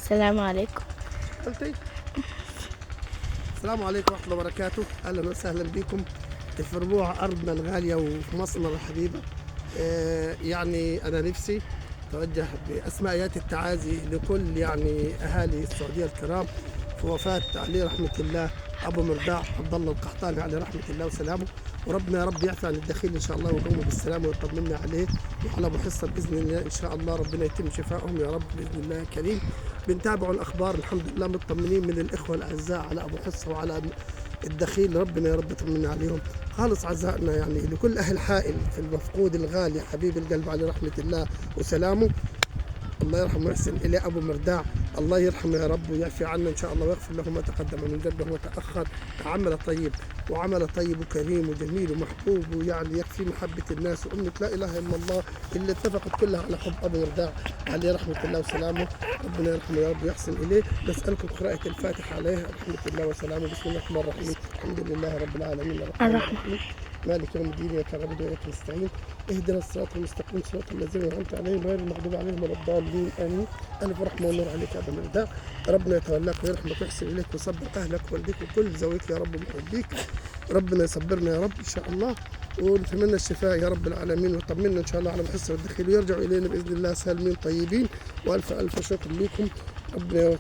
السلام عليكم. قلتي السلام عليكم ورحمة الله وبركاته. أهلا وسهلا بكم في ربوع أرضنا الغالية وفي مصرنا الحبيبة. يعني أنا نفسي أتوجه بأسماء التعازي لكل يعني أهالي السعودية الكرام في وفاة عليه رحمة الله أبو مرداع عبد الله القحطاني عليه رحمة الله وسلامه، وربنا يا رب يعفى عن الدخيل إن شاء الله ويقومه بالسلامة ويطمنا عليه وعلى أبو حصة بإذن الله. إن شاء الله ربنا يتم شفائهم يا رب بإذن الله الكريم. بنتابعوا الأخبار الحمد لله، مطمنين من الإخوة الأعزاء على أبو حصة وعلى الدخيل، ربنا يا رب يطمنا عليهم. خالص عزائنا يعني لكل أهل حائل في المفقود الغالي حبيب القلب عليه رحمة الله وسلامه. الله يرحمه ويحسن إليه أبو مرداع، الله يرحمه يا رب ويعفي عنا إن شاء الله ويغفر له ما تقدم من ذنبه وما تأخر. عمل طيب وعمل طيب وكريم وجميل ومحبوب، ويعني يكفي محبة الناس وأمة لا إله إلا الله اللي اتفقت كلها على حب أبو مرداع عليه رحمة الله وسلامه. ربنا يرحمه يا رب ويحسن إليه. نسألكم قراءة الفاتحة عليه رحمة الله وسلامه. بسم الله الرحمن الرحيم، الحمد لله رب العالمين الرحمن الرحمن الرحيم، مالك يوم الدين، إياك نعبد وإياك نستعين، اهدنا الصراط المستقيم، صراط الذين أنعمت عليهم غير المغضوب عليهم ولا الضالين، آمين. ألف رحمة ونور عليك يا أبا مرداع، ربنا يتولاك ويرحمك ويحسن إليك ويصبر أهلك ووالديك وكل ذويك يا رب ومحبيك. ربنا يصبرنا يا رب إن شاء الله، ونتمنى الشفاء يا رب العالمين، ويطمنا إن شاء الله على محسن والدخيل ويرجعوا إلينا بإذن الله سالمين طيبين. وألف ألف شكر لكم، ربنا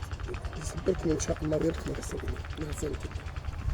يصبركم إن شاء الله ويرحمك ويحسن إليك. مع السلامة.